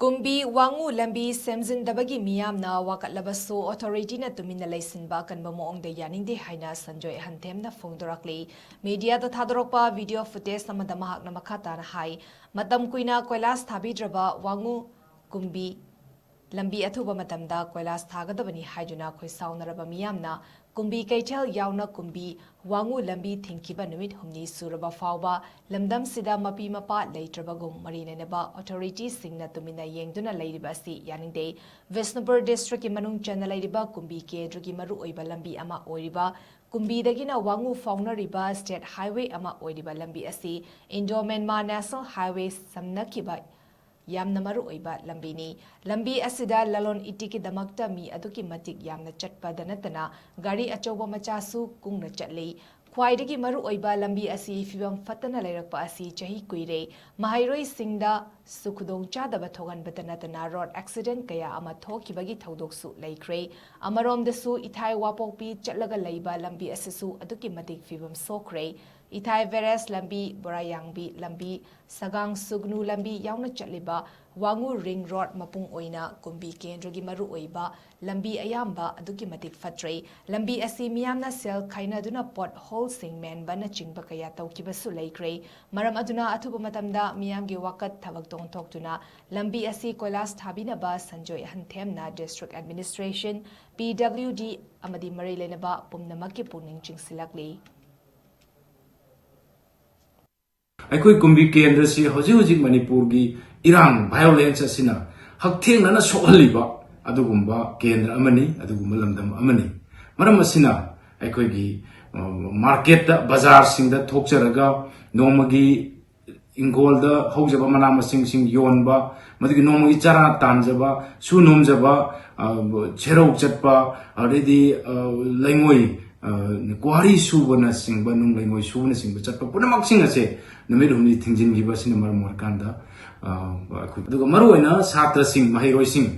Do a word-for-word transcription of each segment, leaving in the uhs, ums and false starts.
ꯀꯨꯝꯕꯤ ꯋꯥꯉꯨ ꯂꯝꯕꯤ ꯁꯦꯝꯖꯤꯟꯗꯕꯒꯤ ꯃꯤꯌꯥꯝꯅ ꯋꯥꯀꯠꯂꯕꯁꯨ, ꯑꯣꯊꯣꯔꯤꯇꯤꯅ ꯇꯨꯃꯤꯟꯅ ꯂꯩꯁꯤꯟꯕ ꯑꯀꯟꯕ ꯃꯑꯣꯡꯗ ꯌꯥꯅꯤꯡꯗꯦ ꯍꯥꯏꯅ ꯁꯟꯖꯣꯏ ꯍꯟꯊꯦꯝꯅ ꯐꯣꯡꯗꯣꯔꯛꯂꯤ꯫ ꯃꯤꯗꯤꯌꯥꯗ ꯊꯥꯗꯣꯔꯛꯄ ꯚꯤꯗꯤꯑꯣ ꯐꯨꯇꯦꯖ ꯑꯃꯗ ꯃꯍꯥꯛꯅ ꯃꯈꯥ ꯇꯥꯅ ꯍꯥꯏ, ꯃꯇꯝ ꯀꯨꯏꯅ ꯀꯣꯏꯂꯥꯁ ꯊꯥꯕꯤꯗ꯭ꯔꯕ ꯋꯥꯉꯨ ꯀꯨꯝꯕꯤ ꯂꯝꯕꯤ ꯑꯊꯨꯕ ꯃꯇꯝꯗ ꯀꯣꯏꯂꯥꯁ ꯊꯥꯒꯗꯕꯅꯤ ꯍꯥꯏꯗꯨꯅ ꯈꯣꯏꯁꯥꯎꯅꯔꯕ ꯃꯤꯌꯥꯝꯅ ꯀꯨꯝꯕꯤ ꯀꯩꯊꯦꯜ ꯌꯥꯎꯅ ꯀꯨꯝꯕꯤ ꯋꯥꯉꯨ ꯂꯝꯕꯤ ꯊꯤꯡꯈꯤꯕ ꯅꯨꯃꯤꯠ ꯍꯨꯝꯅꯤ ꯁꯨꯔꯕ ꯐꯥꯎꯕ ꯂꯝꯗꯝꯁꯤꯗ ꯃꯄꯤ ꯃꯄꯥ ꯂꯩꯇ꯭ꯔꯕꯒꯨꯝ ꯃꯔꯤ ꯂꯩꯅꯕ ꯑꯣꯊꯣꯔꯤꯇꯤꯁꯤꯡꯅ ꯇꯨꯃꯤꯟꯅ ꯌꯦꯡꯗꯨꯅ ꯂꯩꯔꯤꯕ ꯑꯁꯤ ꯌꯥꯅꯤꯡꯗꯦ꯫ ꯕꯤꯁꯅꯨꯄꯨꯔ ꯗꯤꯁꯇ꯭ꯔꯤꯛꯀꯤ ꯃꯅꯨꯡ ꯆꯟꯅ ꯂꯩꯔꯤꯕ ꯀꯨꯝꯕꯤ ꯀꯦꯟꯗ꯭ꯔꯒꯤ ꯃꯔꯨꯑꯣꯏꯕ ꯂꯝꯕꯤ ꯑꯃ ꯑꯣꯏꯔꯤꯕ ꯀꯨꯝꯕꯤꯗꯒꯤꯅ ꯋꯥꯉꯨ ꯐꯥꯎꯅꯔꯤꯕ ꯁ꯭ꯇꯦꯠ ꯍꯥꯏꯋꯦ ꯑꯃ ꯑꯣꯏꯔꯤꯕ ꯂꯝꯕꯤ ꯑꯁꯤ ꯏꯟꯗꯣ ꯃ꯭ꯌꯥꯟꯃꯥꯔ ꯅꯦꯁꯅꯦꯜ ꯍꯥꯏꯋꯦ ꯁꯝꯅꯈꯤꯕ ꯌꯥꯝꯅ ꯃꯔꯨꯑꯣꯏꯕ ꯂꯝꯕꯤꯅꯤ꯫ ꯂꯝꯕꯤ ꯑꯁꯤꯗ ꯂꯂꯣꯟ ꯏꯇꯤꯛꯀꯤꯗꯃꯛꯇ ꯃꯤ ꯑꯗꯨꯛꯀꯤ ꯃꯇꯤꯛ ꯌꯥꯝꯅ ꯆꯠꯄꯗ ꯅꯠꯇꯅ ꯒꯥꯔꯤ ꯑꯆꯧꯕ ꯃꯆꯥꯁꯨ ꯀꯨꯡꯅ ꯆꯠꯂꯤ꯫ ꯈ꯭ꯋꯥꯏꯗꯒꯤ ꯃꯔꯨꯑꯣꯏꯕ ꯂꯝꯕꯤ ꯑꯁꯤ ꯐꯤꯕꯝ ꯐꯠꯇꯅ ꯂꯩꯔꯛꯄ ꯑꯁꯤ ꯆꯍꯤ ꯀꯨꯏꯔꯦ꯫ ꯃꯍꯩꯔꯣꯏꯁꯤꯡꯗꯁꯨ ꯈꯨꯗꯣꯡꯆꯥꯗꯕ ꯊꯣꯛꯍꯟꯕꯇ ꯅꯠꯇꯅ ꯔꯣꯗ ꯑꯦꯛꯁꯤꯗꯦꯟ ꯀꯌꯥ ꯑꯃ ꯊꯣꯛꯈꯤꯕꯒꯤ ꯊꯧꯗꯣꯛꯁꯨ ꯂꯩꯈ꯭ꯔꯦ꯫ ꯑꯃꯔꯣꯝꯗꯁꯨ ꯏꯊꯥꯏ ꯋꯥꯄꯣꯛꯄꯤ ꯆꯠꯂꯒ ꯂꯩꯕ ꯂꯝꯕꯤ ꯑꯁꯤꯁꯨ ꯑꯗꯨꯛꯀꯤ ꯃꯇꯤꯛ ꯐꯤꯕꯝ ꯁꯣꯛꯈ꯭ꯔꯦ꯫ ꯏꯊꯥꯏ ꯚꯦꯔꯦꯁ ꯂꯝꯕꯤ, ꯕꯣꯔꯥꯌꯥꯡꯕꯤ ꯂꯝꯕꯤ, ꯁꯒꯥꯡ ꯁꯨꯒꯅꯨ ꯂꯝꯕꯤ ꯌꯥꯎꯅ ꯆꯠꯂꯤꯕ ꯋꯥꯉꯨ ꯔꯤꯡ ꯔꯣꯗ ꯃꯄꯨꯡ ꯑꯣꯏꯅ ꯀꯨꯝꯕꯤ ꯀꯦꯟꯗ꯭ꯔꯒꯤ ꯃꯔꯨꯑꯣꯏꯕ ꯂꯝꯕꯤ ꯑꯌꯥꯝꯕ ꯑꯗꯨꯛꯀꯤ ꯃꯇꯤꯛ ꯐꯠꯇ꯭ꯔꯦ꯫ ꯂꯝꯕꯤ ꯑꯁꯤ ꯃꯤꯌꯥꯝꯅ ꯁꯦꯜ ꯈꯥꯏꯅꯗꯨꯅ ꯄꯣꯠ ꯍꯣꯜꯁꯤꯡ ꯃꯦꯟꯕꯅꯆꯤꯡꯕ ꯀꯌꯥ ꯇꯧꯈꯤꯕꯁꯨ ꯂꯩꯈ꯭ꯔꯦ꯫ ꯃꯔꯝ ꯑꯗꯨꯅ ꯑꯊꯨꯕ ꯃꯇꯝꯗ ꯃꯤꯌꯥꯝꯒꯤ ꯋꯥꯀꯠ ꯊꯕꯛꯇ ꯑꯣꯟꯊꯣꯛꯇꯨꯅ ꯂꯝꯕꯤ ꯑꯁꯤ ꯀꯣꯏꯂꯥꯁ ꯊꯥꯕꯤꯅꯕ ꯁꯟꯖꯣꯏ ꯍꯟꯊꯦꯝꯅ ꯗꯤꯁꯇ꯭ꯔꯤꯛ ꯑꯦꯗꯃꯤꯅꯤꯁꯇ꯭ꯔꯦꯁꯟ, ꯄꯤ ꯗꯕ꯭ꯂꯤꯎ ꯗꯤ ꯑꯃꯗꯤ ꯃꯔꯤ ꯂꯩꯅꯕ ꯄꯨꯝꯅꯃꯛꯀꯤ ꯄꯨꯛꯅꯤꯡ ꯆꯤꯡꯁꯤꯜꯂꯛꯂꯤ꯫ ꯑꯩꯈꯣꯏ ꯀꯨꯝꯕꯤ ꯀꯦꯟꯗ꯭ꯔꯁꯤ ꯍꯧꯖꯤꯛ ꯍꯧꯖꯤꯛ ꯃꯅꯤꯄꯨꯔꯒꯤ ꯏꯔꯥꯡ, ꯚꯥꯏꯑꯣꯂꯦꯟꯁ ꯑꯁꯤꯅ ꯍꯛꯊꯦꯡꯅꯅ ꯁꯣꯛꯍꯜꯂꯤꯕ ꯑꯗꯨꯒꯨꯝꯕ ꯀꯦꯟꯗ꯭ꯔ ꯑꯃꯅꯤ, ꯑꯗꯨꯒꯨꯝꯕ ꯂꯝꯗꯝ ꯑꯃꯅꯤ꯫ ꯃꯔꯝ ꯑꯁꯤꯅ ꯑꯩꯈꯣꯏꯒꯤ, ꯑ, ꯃꯥꯔꯀꯦꯠꯇ, ꯕꯖꯥꯔꯁꯤꯡꯗ ꯊꯣꯛꯆꯔꯒ ꯅꯣꯡꯃꯒꯤ ꯏꯪꯈꯣꯜꯗ ꯍꯧꯖꯕ ꯃꯅꯥ ꯃꯁꯤꯡꯁꯤꯡ ꯌꯣꯟꯕ, ꯃꯗꯨꯒꯤ ꯅꯣꯡꯃꯒꯤ ꯆꯔꯥ ꯇꯥꯟꯖꯕ, ꯁꯨ ꯅꯣꯝꯖꯕ, ꯑ, ꯁꯦꯔꯧ ꯆꯠꯄ, ꯑꯗꯩꯗꯤ, ꯑ, ꯂꯩꯉꯣꯏ, ꯑ, ꯀ꯭ꯋꯥꯔꯤ ꯁꯨꯕꯅꯆꯤꯡꯕ, ꯅꯨꯡ ꯂꯩꯉꯣꯏ ꯁꯨꯕꯅꯆꯤꯡꯕ ꯆꯠꯄ ꯄꯨꯝꯅꯃꯛꯁꯤꯡ ꯑꯁꯦ ꯅꯨꯃꯤꯠ ꯍꯨꯝꯅꯤ ꯊꯤꯡꯖꯤꯟꯈꯤꯕ ꯑꯁꯤꯅ ꯃꯔꯝ ꯑꯣꯏꯔꯀꯥꯟꯗ, ꯑ, ꯑꯩꯈꯣꯏ, ꯑꯗꯨꯒ ꯃꯔꯨꯑꯣꯏꯅ ꯁꯥꯇ꯭ꯔꯁꯤꯡ, ꯃꯍꯩꯔꯣꯏꯁꯤꯡ,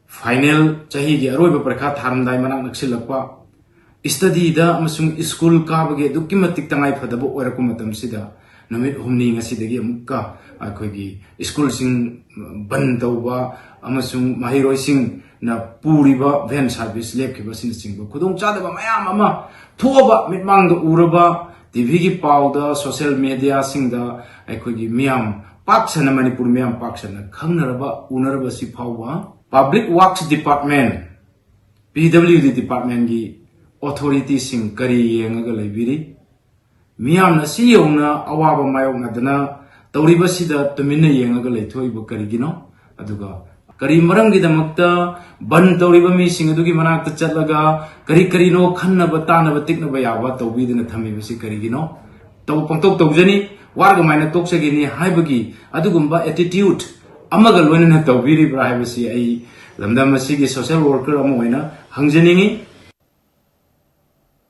ꯐꯥꯏꯅꯦꯜ, ꯆꯍꯤꯒꯤ ꯑꯔꯣꯏꯕ ꯄꯔꯤꯈꯥ ꯊꯥꯔꯝꯗꯥꯏ ꯃꯅꯥꯛ ꯅꯛꯁꯤꯜꯂꯛꯄ, ꯁ꯭ꯇꯗꯤꯗ ꯑꯃꯁꯨꯡ ꯁ꯭ꯀꯨꯜ ꯀꯥꯕꯒꯤ ꯑꯗꯨꯛꯀꯤ ꯃꯇꯤꯛ ꯇꯉꯥꯏ ꯐꯗꯕ ꯑꯣꯏꯔꯛꯄ ꯃꯇꯝꯁꯤꯗ, ꯅꯨꯃꯤꯠ ꯍꯨꯝꯅꯤ ꯉꯁꯤꯗꯒꯤ ꯑꯃꯨꯛꯀ ꯑꯩꯈꯣꯏꯒꯤ ꯁ꯭ꯀꯨꯜꯁꯤꯡ ꯕꯟ ꯇꯧꯕ ꯑꯃꯁꯨꯡ ꯃꯍꯩꯔꯣꯏꯁꯤꯡꯅ ꯄꯨꯔꯤꯕ ꯚꯦꯟ ꯁꯥꯔꯚꯤꯁ ꯂꯦꯞꯈꯤꯕ ꯑꯁꯤꯅꯆꯤꯡꯕ ꯈꯨꯗꯣꯡꯆꯥꯗꯕ ꯃꯌꯥꯝ ꯑꯃ ꯊꯣꯛꯑꯕ, ꯃꯤꯠꯃꯥꯡꯗ ꯎꯔꯕ, ꯇꯤꯚꯤꯒꯤ ꯄꯥꯎꯗ, ꯁꯣꯁꯤꯌꯦꯜ ꯃꯦꯗꯤꯌꯥꯁꯤꯡꯗ ꯑꯩꯈꯣꯏꯒꯤ ꯃꯤꯌꯥꯝ ꯄꯥꯛ ꯁꯟꯅ, ꯃꯅꯤꯄꯨꯔ ꯃꯤꯌꯥꯝ ꯄꯥꯛ ꯁꯟꯅ ꯈꯪꯅꯔꯕ, ꯎꯅꯔꯕ ꯑꯁꯤ ꯐꯥꯎꯕ ꯄꯕ꯭ꯂꯤꯛ ꯋꯥꯔꯛꯁ ꯗꯤꯄꯥꯔꯠꯃꯦꯟ, ꯄꯤ ꯗꯕ꯭ꯂꯤꯎ ꯗꯤ ꯗꯤꯄꯥꯔꯠꯃꯦꯟꯒꯤ ꯑꯣꯊꯣꯔꯤꯇꯤꯁꯤꯡ ꯀꯔꯤ ꯌꯦꯡꯉꯒ ꯂꯩꯕꯤꯔꯤ? ꯃꯤꯌꯥꯝꯅ ꯁꯤ ꯌꯧꯅ ꯑꯋꯥꯕ ꯃꯥꯌꯣꯛꯅꯗꯅ ꯇꯧꯔꯤꯕꯁꯤꯗ ꯇꯨꯃꯤꯟꯅ ꯌꯦꯡꯉꯒ ꯂꯩꯊꯣꯛꯏꯕ ꯀꯔꯤꯒꯤꯅꯣ? ꯑꯗꯨꯒ ꯀꯔꯤ ꯃꯔꯝꯒꯤꯗꯃꯛꯇ ꯕꯟ ꯇꯧꯔꯤꯕ ꯃꯤꯁꯤꯡ ꯑꯗꯨꯒꯤ ꯃꯅꯥꯛꯇ ꯆꯠꯂꯒ ꯀꯔꯤ ꯀꯔꯤꯅꯣ ꯈꯟꯅꯕ, ꯇꯥꯅꯕ, ꯇꯤꯛꯅꯕ ꯌꯥꯕ ꯇꯧꯕꯤꯗꯅ ꯊꯝꯃꯤꯕꯁꯤ ꯀꯔꯤꯒꯤꯅꯣ? ꯇꯧ-, ꯄꯪꯇꯧ ꯇꯧꯖꯅꯤ, ꯋꯥꯔꯒ ꯃꯥꯏꯅ ꯇꯣꯛꯆꯒꯅꯤ ꯍꯥꯏꯕꯒꯤ ꯑꯗꯨꯒꯨꯝꯕ ꯑꯦꯇꯤꯇ꯭ꯌꯨꯠ ꯑꯃꯒ ꯂꯣꯏꯅꯅ ꯇꯧꯕꯤꯔꯤꯕ꯭ꯔꯥ ꯍꯥꯏꯕꯁꯤ ꯑꯩ ꯂꯝꯗꯝ ꯑꯁꯤꯒꯤ ꯁꯣꯁꯤꯌꯦꯜ ꯋꯥꯔꯀꯔ ꯑꯃ ꯑꯣꯏꯅ ꯍꯪꯖꯅꯤꯡꯏ꯫